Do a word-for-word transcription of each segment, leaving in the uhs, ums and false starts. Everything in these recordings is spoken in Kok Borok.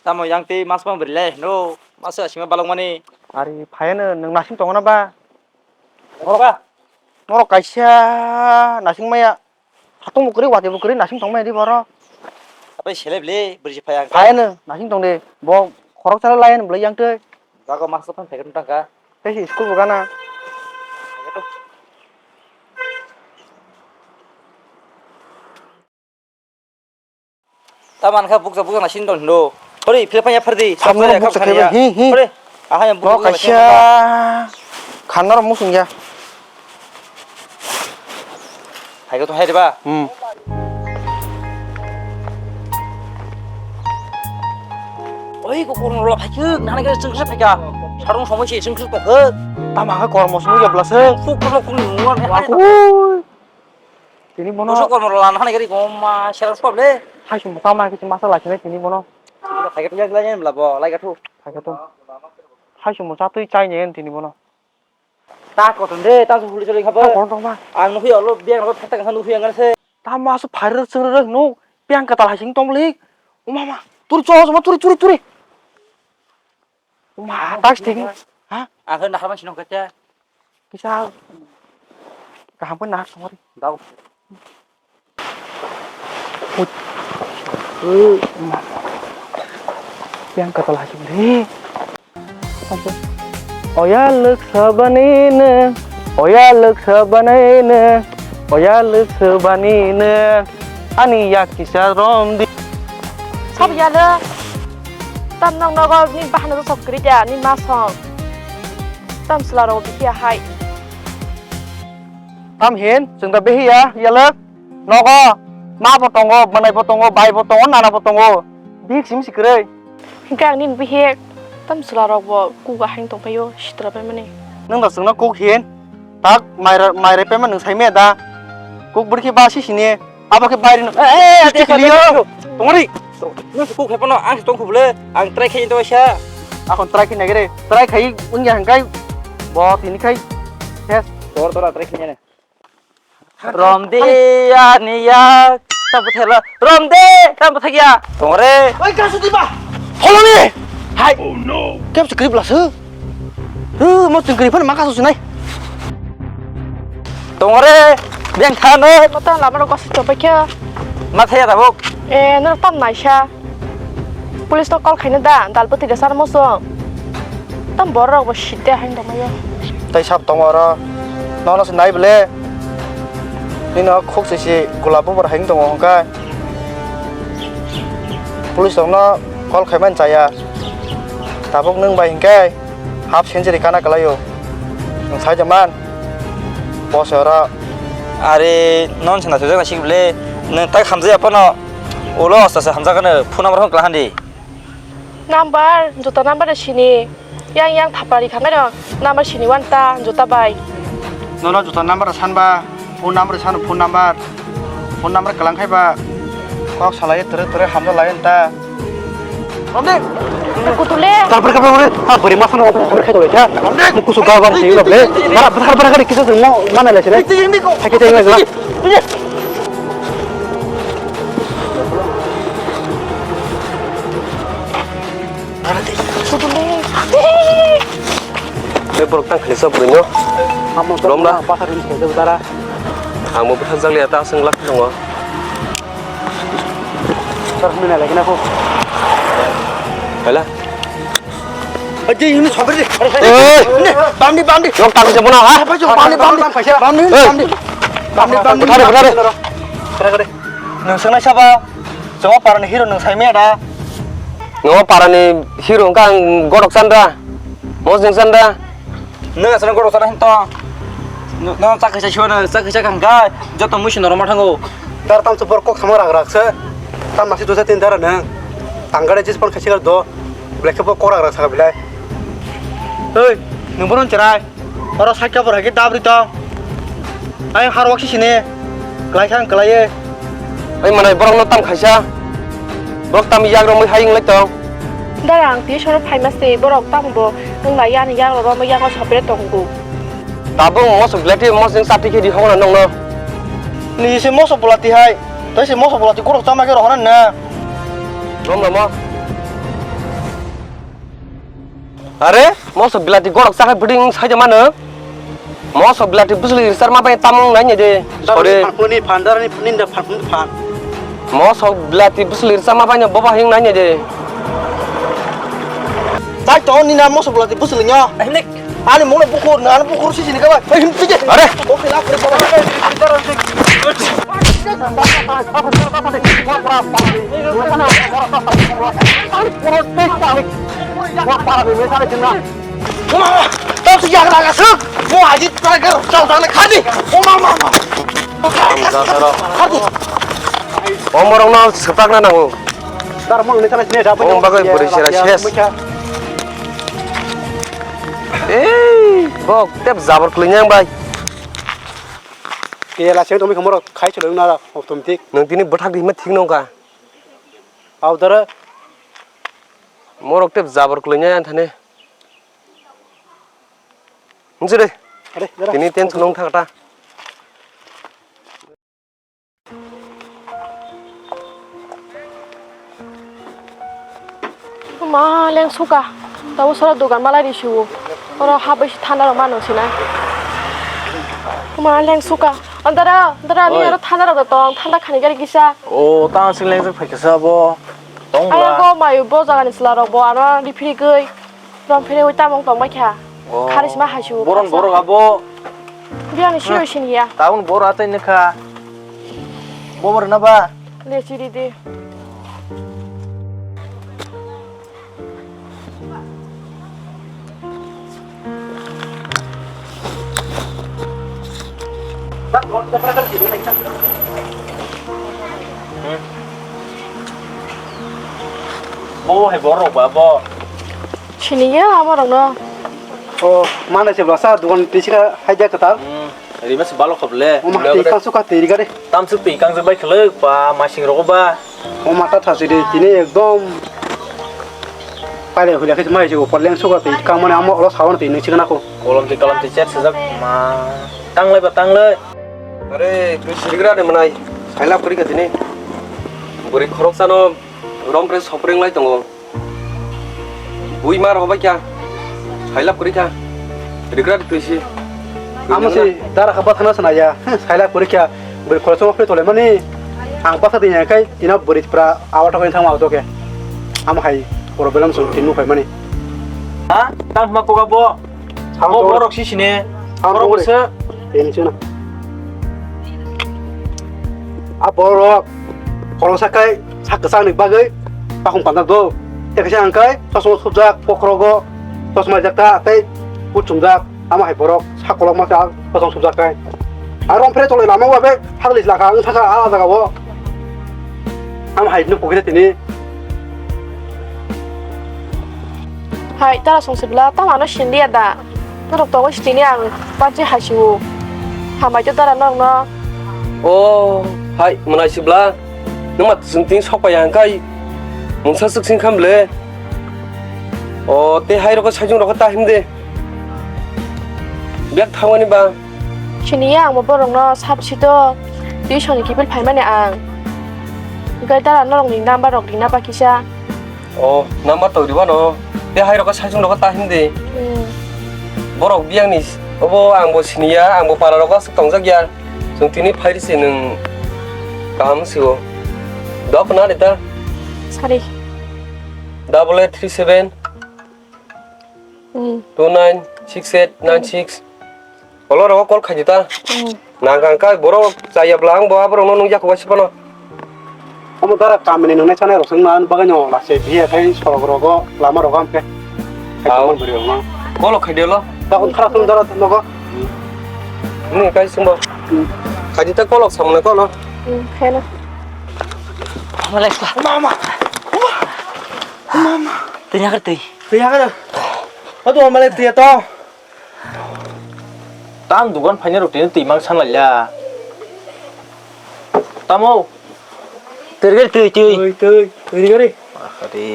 Tamo yang tei mas bang bwrwi lai no, mas asima balok mani. Ari phayano nwng nasing tongo na ba? Oro ba? Norok kaisa nasing maya. Satung bo kwrwi, watwi bo kwrwi, nasing tong maya di boro. Apai seleb le, bwrwi phaya. Phayano nasing tong de, bo khorok sala lai ani bwlai yang tei. Jago mas bang phai tong ka. Tei si school bo gana. Taman kha bukcha bukcha na sin don hindo. Hori, phil phanya phardi. Samno bukcha khaiba, hi, hi. Hori, aha yang bukcha kaisa. Khanna ro musung ya. Hai ko to hai ba. Hmm. Oi, ko kormo lo phai khuk, nana ke sengkhe phai ka. Sarung somoi se sengkhe phai khuk. Tama kha kormo sumui ya bla se. Fuk ko ko ni muan. Ui. Tini bono. Musu kormo rwla na hanai gari goma, sera sop le. Hai sum tama kichi masa la chine tini bono. Hai ka tu. Hai ka tu. Hai sum cha tui chai ne tini bono. Ta ko ton de, ta su huli choli khabo. Ta ko ton ba. Ang nukhi olo biang ro thata kan nukhi ang se. Ta ma su phai ro chwng ro no. Biang ka tal hai sing tong lik. O mama, turi cho, turi, turi, turi. Ma, tak sting. Ha? Ang khe nahar ma sinong kete. Kisa kaham khe nahar songori. Dau. Put. Yang kata lagi ni. Oya luk sabani ne, oya luk sabani ne, oya luk sabani ne. Ani yak kisa rom di. Sab ya le. Tam nang nogo ni bahana to sok kri ya ni ma song. Tam sla ro bi ya hai. Tam hin, chwng da behi ya, ya le. Nogo ma bo tongo, manai bo tongo, bai bo tongo, nana bo tongo. Bihik sim si kwrwi. Hingke ang nini bihik tam chwla rok bo kuk ahai tong phaio sitra pai mani. Nwng da chwngno kuk hin. Tak mai ra-, mai rai paima nwng sai maya da. Kuk bwrwi khe ba si sini. Abo khe bai rino. Eh, eh, eh, ate, ate, ate. Tongori. Nwng se kuk hai phano ang se tong khubule. Ang try khai to sa. Akon try khai nagere. Try khai wngya hangkai. Bo tini khai. Yes. Tor tor try khai ne. Romdi ani yak, ta bwthai lo. Romdi, ta bwthai ya. Tongre. Oi, kasu di ba. Follow me. Hai. Oh no. Kep se krip la su. Ru, mo chwng krip phan ma kasu sinai. Tongre, beng thano. Mo tang lama ro kasu chopai khe. Ma thaya tabuk. Eh, no tam naisa. Police no call khaina da, dalpati da sar mosong. Tam borok bo site hain tongmaya. Tai sab tongo oro. Nono se nai bole. Nino khuk sisi gulab bubur hain tongo hwnkai. Police rokno call khaimani chaya. Tabuk nwng bai hinkhe half century kana kwlaio. Nwng sai da man. Bo se oro. Are non se na sujak na sik bole. Nwng tai khamjaya phano. Ulo asta se hamjakgano phone number hwn kwlahandi. Number, jota number de sini. Yang yang thapari khangai no. Number sini wan ta, jota bai. Nono jota number san ba, phone number san, phone number. Phone number kalang khai ba. Kok salai tere tere hamja lai ta. Romde. Kutule. Tar bar ka bar. Ha bari masana tar khai dole ta. Romde. Mukusu ga bar sini le. Bara bara bara kisa mo mana le sini. Hai ke tengla. Be borok tang khali sa bwrwino. Romla. Ang bo bwthak jak liya ta aswk lak tongo. Sar hwnwi nai lai khe na kho. Hala. Aje yunu sabri. Oi. Bamni bamni. Nok tang se bono ha. Bamni bamni. Bamni bamni. Bamni bamni. Bwthare bwthare. Bwthare bwthare. Nwng swngnai sabo. Chwng parani hero nwng sai maya da. Nwng parani hero wngkha ang godok chandra. Mosning chandra. Nwng aswk godok chandra hinto. Nwng chakha sai siwano chakha chakha hwnkha joto muisi norok ma thango. Dar tam chupor kok samo rak rak se. Tam masi dosa tin dara nwng. Tangkare jis pon khaisi do. Black khe bo kok rak rak saka bilai. Oi, nwng bono cherai. Oro sakya borok hai khe dabri tong. Ayang harwak si sini. Kwlai kha ang kwlai ye. Oi manai borok no tam khaisa. Borok tam yak romwi hai wng lai tong. Dara ang twi soro phaima se borok tam bo wng lai yani yak romwi yago sopre tongo. Tabung moso belati mosning sati khe di hokna nongno. Ni se moso bolati hai. Tei se moso bolati gorok chama khe rohorna na. Rom romo. Are, moso bilati gorok chakhai bwding saija mano. Moso bilati bwswli rwchar ma bai tamung nai nai de. Sore. Phanphuni phan, darani phan, ninda phanphuni phan. Moso bilati bwswli rwchar ma bai no bobo hing nai nai de. Tai to ni na moso bilati bwswli nyo. Ani mungno bukur na, ani bukur sisi ni kabai. Oi, him tije. Are. Oke, la, kore baba. Mama, tau si jaga laga suk. Mo aji traga chau chau khadi. O mama. Khadi. Omorong no sepak na nango. Dar mo ni tala sine da. Om bagai buri sira ses. Ei, bok tep jabor klinyang bai. Kela se tomi khomoro khai cholo na automatic. Nang tini bwthak di hima thik nongka. Audara. Morok tep jabor klinyang thane. Nje de. Are, dara. Tini tension nong thakta. Ma leng suka, tabo soro dogan malai risiu. Oro ha bai thanda rok mano sinai. Ma leng suka. Andara, andara ni aro thanda rok tong, thanda khani gari kisa. O, tang sing leng phai kisa bo. Tong bla. Ayo go mayu bo jaga ni sila rok bo ano ripri goi. Rom phire ui tamung tong bai kha. Oh. Kharisma haisu. Boron borok abo. Biang ni siro sin ya. Taun bor atai ne kha. Bo bor na ba? Le chiri de. Bo hai borok ba bo. Sini ya ama rok no. O mana se blasa dukan tisi ka hai ja katal. Hmm, rima se balok khop le. O ma tei kang suka tei gare. Tam suk tei kang bai khlek pa masing rok ba. O mata thasi de tini ekdom. Paile hule khe mai se upor leng suka tei kang mane amo olo sawan tei nung sikana ko. Kolom tei kolom tei chat sajak ma. Tanglai ba tanglai. Are twi sirigra de manai. Saila puri ka tini. Buri khorok sano rom pre sopring lai tongo. Bui mar hobai kya? Sailap kuri kya? Rigra twi si. Amo si dara kha bathana sana ya. Sailap kuri kya? Bui khoroksa ma phe tole mani. Ang batha dinya kai tina buri pra awat ko thang ma to ke. Am hai problem song tinu khai mani. Ha? Tang ma ko ga bo? Abo borok sisine. Borok se. Ini sina. A borok koroksa kai sak kwchangni bagwi takhum panjak do. Tei kaisa hwnkhai chosma thupjak, kokrogo chosma rijak ta tei buchumjak. Amo hai borok sak kolokma khe chosma thupjak kai. Aro phre toloi lama o bai phagli laka wng thangkha a jagao. Amo hai no pokhe tini. Hai, tara song sibla, tamo ano sindi ada. Norok tongo sitini ang panchi hasiu. Hambai to dara norok no. O, hai, mwnai sibla. Nungma chwng tini sok paiya hwnkhai mungsa swk sing kha mle. O, tei hai rokho saichung rokho ta himde. Bek thangmani ba. Sini ya ang bo borok no sap sito tuition ni kipil phaimani ang. Gai dara norok ni number rok rina ba kisa. O, number to riba no. Te hai rok saichung rok ta hindi. Hmm. Borok biyang ni obo ang bo siniya, ang bo para rok aswk tongjak ya. Chwng tini phai risi nwng kaham si o. Dok na de ta. Sorry. Double eight three seven. Hmm. Two nine six eight nine six. Olo rogo call khaidi ta. Hmm. Nang kang ka borok chaya bla ang bo aborok no nung yaku wasi pano. Omo dara kamini nungnai sanai rok sung man bagai no lase biya kai sorok rogo lama rogo amke. Au. Call khaidi lo. Ta un khara sung dara nogo. Ni kai sung bo. Hmm. Khaidi ta call samna call. Hmm, khela. Mama lekpa. Mama. Mama. Tanya kar tui. Tanya kar. Ado mama lek tui to. Tam dugan phaina rok tini twi mang san laila. Tamo? Tergel twi twi. Twi twi twi gari. Akhari.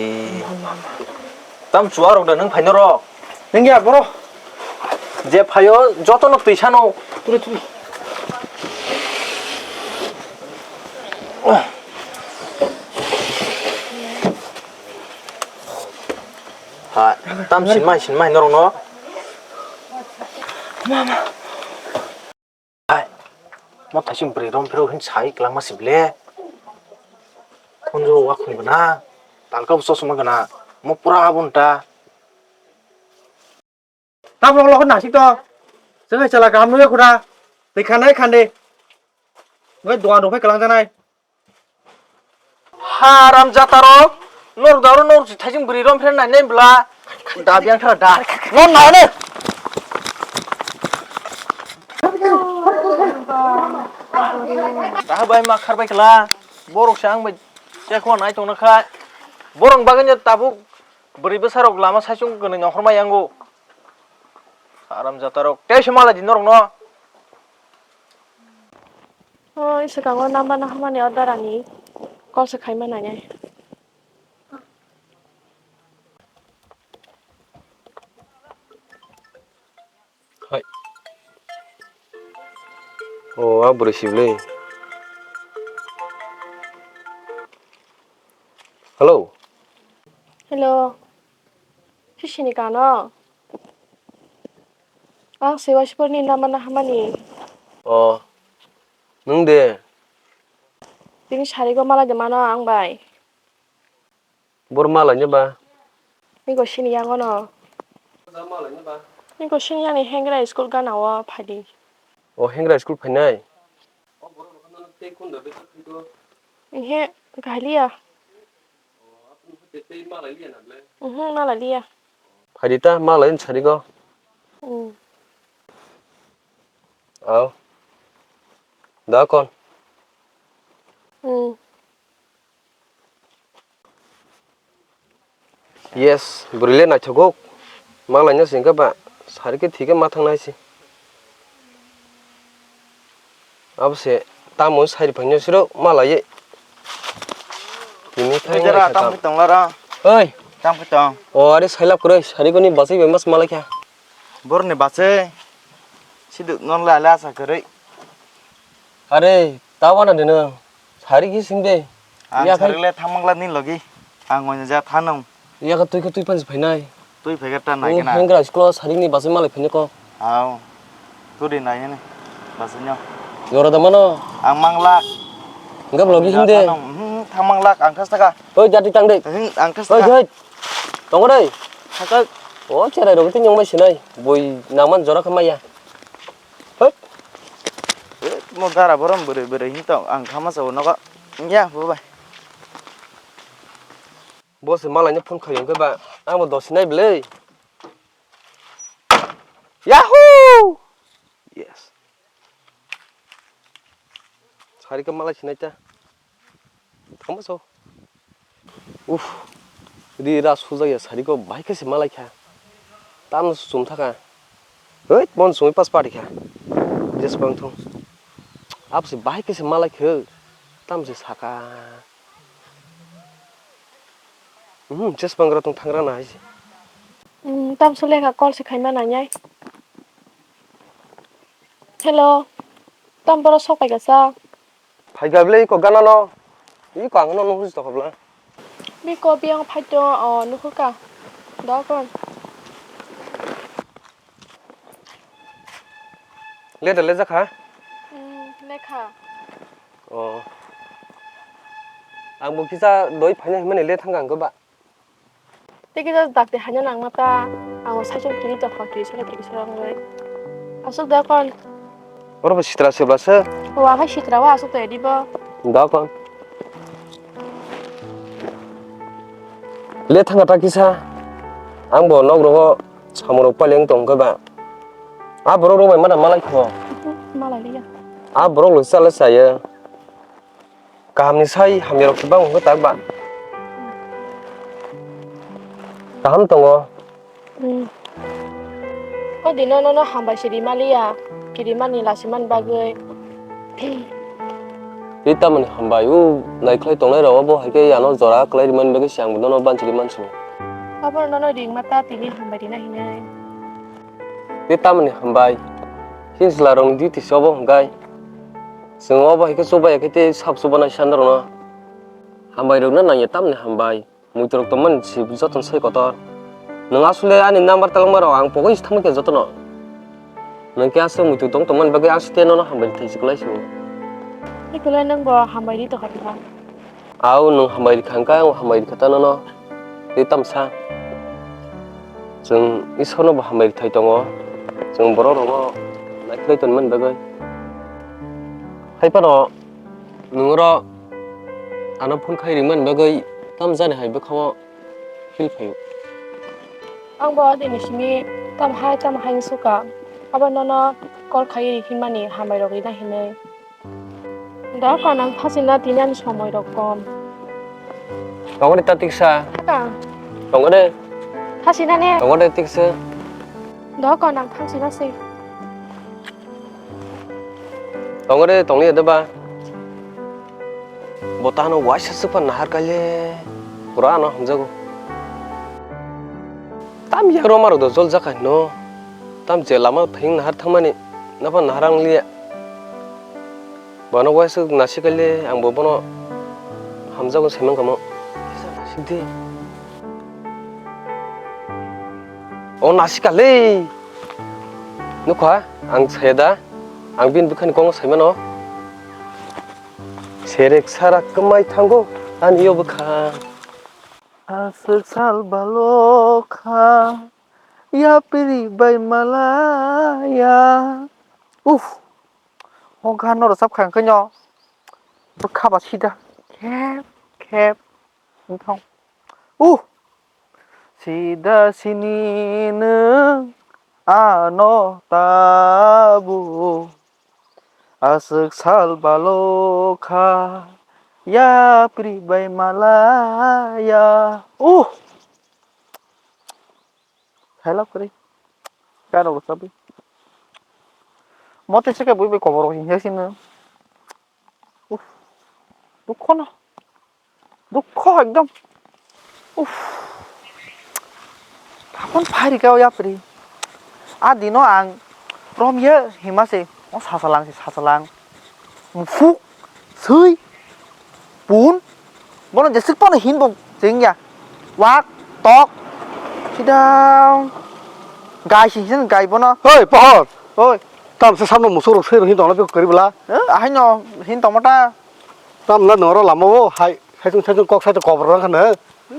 Tam chuwa rok da nang phaina rok. Nang ya boro. Je phayo joto no twi sano. Twi twi. Tam sinmai sinmai norokno. Hai, mo thaising bwrwi rom phiro hin sai kwlangma si ble. Khunju wa khun gana, talka bo chosma gana, mo pura abun ta. Tabuk lok nasik to. Chwng hai chala kaham nukya khuda. Twi khanai khande. Ngai dogan rok phai kwlang janai. Haram jatarok, norok da oro norok si thaising bwrwi rom phre nai nai bwla. Da biyang thara da. Ngon na ne. Da bai ma khar bai kala. Borok se ang bai chekho nai tong na kha. Borok bagwi no tabuk bwrwi bwsarok lama saichung gwnwi nongkhor ma yango. Haram jatarok. Tei se mala di norok no. Oi, swkango namba nahamani o darani call se khaima nangnai. Hai. O, a bwrwi sibli. Hello. Hello. Sisini kano? Ang se Waisipurni namba nahamani. O, nwng de? Tini sarigo malai de mano ang bai. Bor malai ni ba? Niko sini yango no. Niko sini yani hengra school gana o phaidi. O hengra school phainai? Ihe, galiya. Mhm, malai liya. Phaidi ta malai ni sarigo. Mm. Au. Da kon. Mm. Yes, bwrwi le naithogok. Malai no singkha ba, sari khe thwi khe ma thang nai se. Abo se tamo sari phai no siro malai ye. Tini thang Oi, jara, nai tam sakam. Khe tong lara. Oi. Tam khe tong. O, are sailap kwrwi, sari koni bachai bai mas malai kha. Borni bachai. Siduk non le ale asa kwrwi. Are, ta wana de no. Sari khe sing de. Ang ya khai. Sari le thamang la ni logi. Ang oina ja thanung. Ya ka twi ka twi pansi phainai. Twi phai ka ta nai kena. Hengra school sari ni bachai malai phai ko. Au. Turi nai ne. Bachai no. Yora da mano. Ang mang lak. Enggak logi hinde. Hmm, thamang lak ang khas taka. Oi, jati tang de. Hmm, ang khas taka. Oi, oi. Tongo dai. Thakak. O cherai rok tin yong bai sinai. Boi nangman jora khamaya. Hoi. Mo dara borom bwrwi bwrwi hin tong ang khama sa nogo. Ya bo bai. Bo se malai ni phone khaiyong khe ba. Amo dos sinai bwlai. Yahoo! Yes. Sari ka malai sinai ta. Thangma so. Uff. Ri ra sujak ya sari ko bai khe se malai kha. Tam sum thaka. Hoi, mon sumi pas pari kha. Jes bang thung. Ap se bai khe se malai khe. Tam se saka. Hmm, jes bang ra tong thangra na hai se. Hmm, tam se lekha call se khaima nai nai. Hello. Tam boro sok pai kasa. Phaikha bwle iko gana no. Iko ang no nuhur tokha bwla. Biko biyang phaito o nuhur ka. Dokon. Le da le jakha? Hmm, lekha. O. Ang bo kisa doi phaina himani le thangka ang ba. Tei kisa dakti haino nangma ta, ang saichung kiri tokha, kiri sora, kiri sora wngwi. Aswk da kon. Oro bo sitra se bwlasa? Wa hai sitra wa aswk to edi bo. Da kon. Le thangka ta kisa. Ang bo nok rogo samung rok paileng tong khe ba. A borok rok bai mada malai kho. Malai liya. A borok lo sala saya. Kahamni sai hamyarok se bang wngkha tak ba? Kaham tongo. Hmm. O dino nono hambai se rimaliya, kirimani lasimani bagwi. Tei tamoni hambai o naikhlai tongnai rok bo hai khe ano jora kwlai rimani bagwi se ang bo nono banchi rimansini. Obo nono ringma ta tini hambai rina hinwi. Tei tamoni hambai? Chini chwla rokni duty se obo hwnkhe. Chwng obo hai khe chuba ya khe tei sab chubanai sanda rokno. Hambai rokno nangya tamni hambai. Muitu rok tongmani se jotono sai kotor. Nwng aswk le ani number talangma rok ang pogwi se thangma khe jotono. Nwng khe aswk muitu tong tongmani bagwi ang site nono hambai thai se kwlai se o. Tei kwlai nwng bo hambai ri tongkha tongkha. Au nwng hambai rikha hwnkhe ang hambai rikha ta nono. Tei tamsa. Chwng Ishwarno bo hambai rithai tongo. Chwng borok rokno naikhlai tonmani bagwi. Hai phano nwng oro ano phone khai ringmani bagwi tamjani hai bwkhao feel phaio. Ang bo dini simi tam hai tam hai wngsuka. Abo nono call khai ri himani hambai rok rina hinwi. Dohor nang phasina tini ani somoi rok kom. Tongo de ta tiksa. Ka? Tongo de. Phasina ne? Tongo de tiksa. Dohor nang phasina se. Tongo de, tongli de ba. Bo ta hano waisa swkha nahar kaile. Pura ano hamjago. Tam yagroma rok do jol jaka hino. Tam je lama thing nahar thangmani. Napa nahar ang liya. Bono waisa nasi kaile ang bo bono hamjago saimang kamo. Waisa nasi de. O nasi kale. Nukha ang saya da. Ang bini bwkhani kok saimano. Serek sara kwmai thango ani o bwkha. Aswk sal balo kha, yapri bai malaya. Uff, o gan no rwchap kha hwnkhe no bwkha ba sida khep khep wng thang. Uh, sida sini nwng ano tabuk. Aswk sal balo kha, yapri bai malaya. Uh! Hello, kwrwi. Kano bwsa bwi. Mote se khe bwi bai kobor hing he sino. Uff. Dukho no. Dukho ekdom. Uff. Phapon phai rikha o yapri. A dino ang romye hima se. O sasalang se sasalang. Mufuk. Sui. Pun. Bono jesik pono hin bo jengya. Wak. Tok. Sida. Gai si hin gai bono. Hoi, pohor. Hoi. Tam se samno musuk rok sui rok hin tongla beko kwrwi bwla. Eh, ahai no hin tongma ta. Tam na noro lama o hai, hai chung sai chung kok sai to kobor rang khana.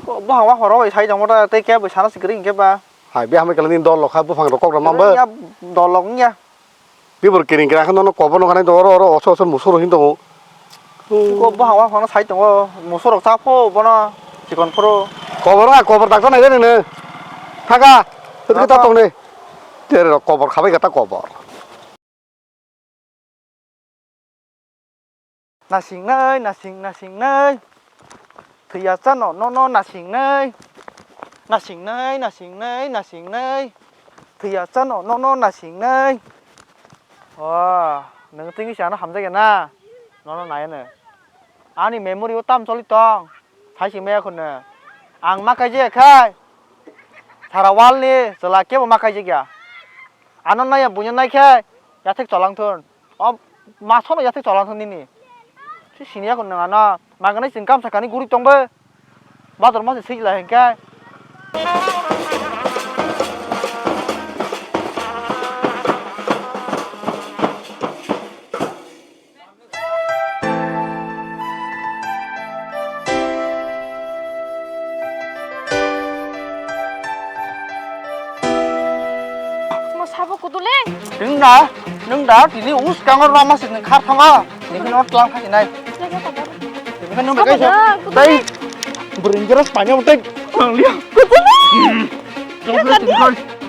Bo hangma horo bai sai tongma ta tei kebo sana sikri hingke ba. Hai be hamai kala ni dol lokha buphang rok kok rama ba. Ya dol lok ya. Bibor kiring kiring khana no kobor no khana oro oro oso oso musuk rok hin tongo. Ko bo hangma phano sai tongo musuk rok cha pho bono chikon phoro. Kobor a kobor dakta nai de nene. Thaka. Thaka ta tong ne. Tere rok kobor khabai kata kobor. Nasingnai, nasing, nasingnai. Thwiya chano, nono nasingnai. Nasingnai, nasingnai, nasingnai. Thwiya chano, nono nasingnai. O, nwng tini se ano hamjakya na? Nono nai ano. Ani memory o tam choli tong. Sai se maya khwno. Ang ma kaijaya khai. Sara world ni chwla kebo ma kaijakya. Ano naiya buino naikhe yathek cholangthun. O masono yathek cholangthun nini. Si siniya khwno nwng ano. Maganai chwng kamsa kani guri tongbo. Bador masa swijla hinkhe. Mo sabo kudu le. Nwng da, nwng da, tini us kango rama se nwng khar thanga. Nini no tlang kha sinai. Nini no bekai sa. Sabo na, kudu le. Tai, bring geras panya utai. Kudu le. Kudu le.